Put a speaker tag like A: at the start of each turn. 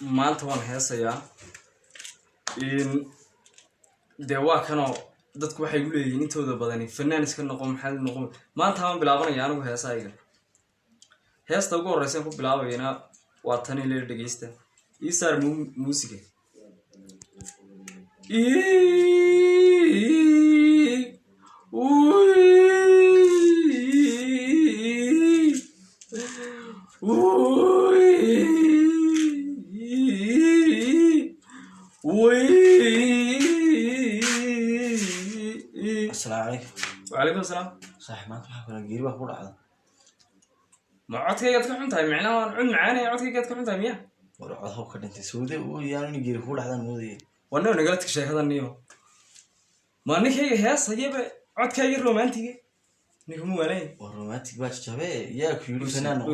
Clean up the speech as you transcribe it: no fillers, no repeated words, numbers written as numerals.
A: Maanta waan heesayaa. Dee waa kanoo dadku waxay gu leeyihiin intooda badani fanaan iska noqo, maxaa noqo. Maanta waan bilaabanaya anigu heesahayga. Heesta ugu horreysan ku bilaabayana waa tani leer. Dhegeysta, ii saar muusiga.
B: Asalaamu calaykum.
A: Wacalaykum asalaam.
B: Saaxib, maanta maxaa kula geeri baa ku dhacda?
A: Ma codkaygaad ka xun tahay? Micnaha waan cod macaanaya, codkaygaad ka xun tahay miya?
B: War cod hub ka dhintay sawde uu yaan in geeri ku dhacdaan moodayay.
A: Waa noo nagala tag sheekadan niyo. Ma ninkayga hees hayaba codkayga romantiga ninkuma waanay.
B: War romantic baa jajabe, yaa ku yidhi fanaan noqo?